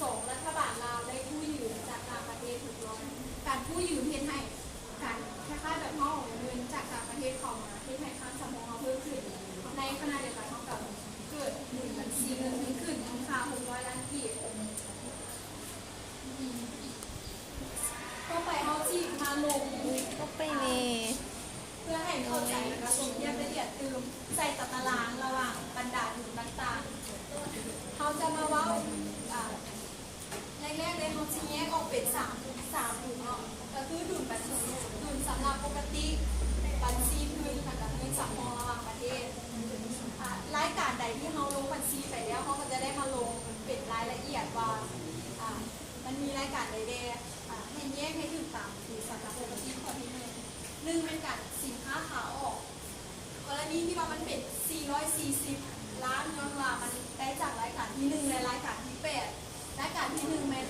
ສອງ ລັດຖະບານລາວໄດ້ກູ້ຢືມຈາກຕ່າງປະເທດ ຫົກຮ້ອຍ ການກູ້ຢືມເຮັດໃຫ້ ການຄ້າຍໆແບບເຮົາເອົາເງິນຈາກຕ່າງປະເທດເຂົ້າມາ ເຮັດໃຫ້ຄັງສຳຮອງເຮົາເພີ່ມຂຶ້ນ ໃນຂະນະດຽວກັນເຮົາກໍເກີດໜຸນບັນຊີເງິນທຶນຂຶ້ນ ມູນຄ່າ ຫົກຮ້ອຍລ້ານກີບ. ຕໍ່ໄປເຮົາຊິມາລົງ ຕໍ່ໄປນີ້ ເພື່ອໃຫ້ເຂົ້າໃຈ ແລ້ວກໍສົມທຽບລະອຽດຕື່ມ ໃສ່ຕາຕະລາງລະຫວ່າງບັນດາດຸນຕ່າງໆ. ເຮົາຈະມາເວົ້າ ອ່າ ແລກໆເລີຍ ເຮົາຊິແຍກອອກເປັນສາມ ສາມດຸນເນາະ ກໍຄືດຸນບັນ ດຸນສຳລັບປົກກະຕິ, ບັນຊີທຶນ ແລ້ວກໍເງິນສຳຮອງລະຫວ່າງປະເທດ. ອາ ລາຍການໃດທີ່ເຮົາລົງບັນຊີໄປແລ້ວ ເຮົາກໍຈະໄດ້ມາລົງເປັນລາຍລະອຽດວ່າ ອາ ມັນມີລາຍການໃດແດ່ ອາ ໃຫ້ແຍກໃຫ້ຖືກຕາມຄືສຳລັບປົກກະຕິ. ຂໍ້ທີໜຶ່ງ ໜຶ່ງ ແມ່ນການສິນຄ້າຂາອອກ ກໍລະນີທີ່ວ່າມັນເປັນສີ່ຮ້ອຍສີ່ສິບລ້ານ ຍ້ອນວ່າມັນໄດ້ຈາກລາຍການທີໜຶ່ງ ແລະ ລາຍການທີແປດ. ລາຍການທີໜຶ່ງແມ່ນ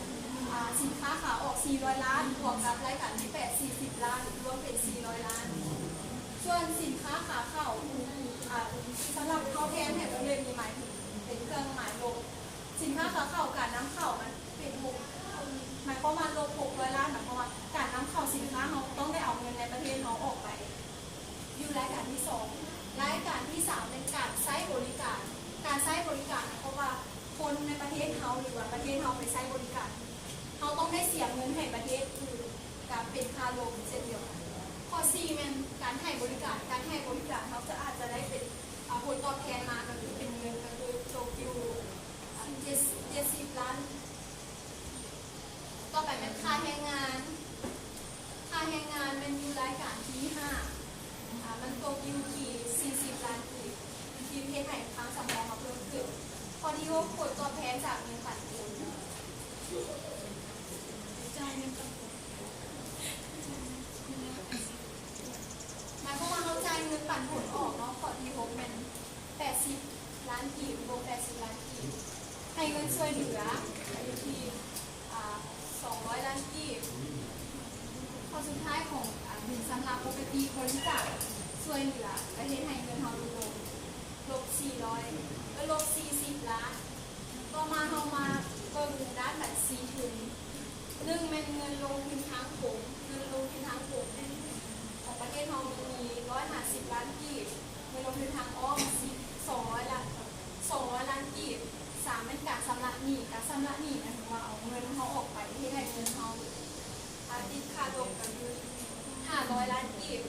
ອາ ສິນຄ້າຂາອອກສີ່ຮ້ອຍລ້ານ ບວກກັບລາຍການທີແປດສີ່ສິບລ້ານ ລວມເປັນສີ່ຮ້ອຍລ້ານ. ສ່ວນສິນຄ້າຂາເຂົ້າ ອາ ສຳລັບເຂົ້າແທນໃຫ້ວົງເລັບນີ້ໝາຍເຖິງເປັນເຄື່ອງໝາຍລົບ. ສິນຄ້າຂາເຂົ້າ ການນຳເຂົ້າມັນເປັນຫົກ ໝາຍຄວາມວ່າລົບຫົກຮ້ອຍລ້ານ ໝາຍຄວາມວ່າການນຳເຂົ້າສິນຄ້າເຮົາຕ້ອງໄດ້ເອົາເງິນໃນປະເທດເຮົາອອກໄປ ຢູ່ລາຍການທີສອງ. ລາຍການທີສາມແມ່ນການໃຊ້ບໍລິການ. ການໃຊ້ບໍລິການໝາຍຄວາມວ່າຄົນໃນປະເທດເຮົາ ຫຼືວ່າປະເທດເຮົາໄປໃຊ້ບໍລິການ ເຮົາຕ້ອງໄດ້ເສຍເງິນໃຫ້ປະເທດຄືນ ກະເປັນຄ່າລົບເຊັ່ນດຽວກັນ. ຂໍ້ສີ່ແມ່ນການໃຫ້ບໍລິການ. ການໃຫ້ບໍລິການເຮົາຈະອາດຈະໄດ້ເປັນ ອາ ຜົນຕອບແທນມາ ກະຄືເປັນເງິນ ກະຄືຕົກຢູ່ ອາ ເຈັດ ເຈັດສິບລ້ານ. ຕໍ່ໄປແມ່ນຄ່າແຮງງານ. ຄ່າແຮງງານແມ່ນຢູ່ລາຍການທີຫ້າ ອາ ມັນຕົກຢູ່ທີ່ສີ່ສິບລ້ານກີບ ທີ່ເຮັດໃຫ້ຄັງສຳຮອງເຮົາເພີ່ມຂຶ້ນ. ຂໍ້ທີຫົກ ຜົນຕອບແທນຈາກເງິນປັນຜົນ. ຈ່າຍເງິນປັນຜົນ ໝາຍຄວາມວ່າເຮົາຈ່າຍເງິນປັນຜົນອອກເນາະ. ຂໍ້ທີຫົກແມ່ນແປດສິບລ້ານກີບ ລວມແປດສິບລ້ານກີບ ໃຫ້ເງິນຊ່ວຍເຫຼືອຢູ່ທີ່ ອາ ສອງຮ້ອຍລ້ານກີບ. ຂໍ້ສຸດທ້າຍຂອງ ອາ ເງິນຊຳລະປົກກະຕິ ບໍລິຈາກຊ່ວຍເຫຼືອ ກະເຮັດໃຫ້ເງິນເຮົາຫຼຸດລົງ ລົບສີ່ຮ້ອຍ ເອີ ລົບສີ່ສິບລ້ານ. ຕໍ່ມາເຮົາມາເບິ່ງດ້ານບັນຊີທຶນ. ໜຶ່ງແມ່ນເງິນລົງທຶນທາງກົງ. ເງິນລົງທຶນທາງກົງແມ່ນຂອງປະເທດເຮົາມີຮ້ອຍຫ້າສິບລ້ານກີບ, ເງິນລົງທຶນທາງອ້ອມສອງຮ້ອຍລ້ານ ສອງຮ້ອຍລ້ານກີບ. ສາມແມ່ນການຊຳລະໜີ້. ການຊຳລະໜີ້ໝາຍເຖິງວ່າເອົາເງິນເຮົາອອກໄປ ເຮັດໃຫ້ເງິນເຮົາ ອາ ຕິດຄາດົບ ກະຄືຫ້າຮ້ອຍລ້ານກີບ.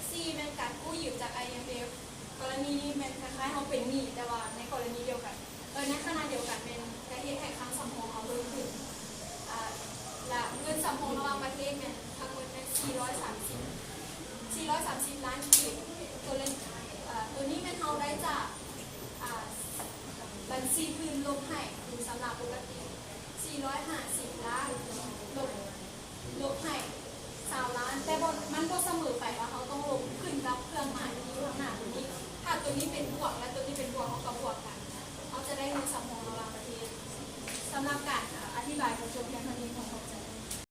ສີ່ແມ່ນການກູ້ຢືມຈາກ ໄອເອັມເອັຟ. ກໍລະນີນີ້ແມ່ນຄ້າຍໆເຮົາເປັນໜີ້ ແຕ່ວ່າໃນກໍລະນີດຽວກັນ ເອີ ໃນຂ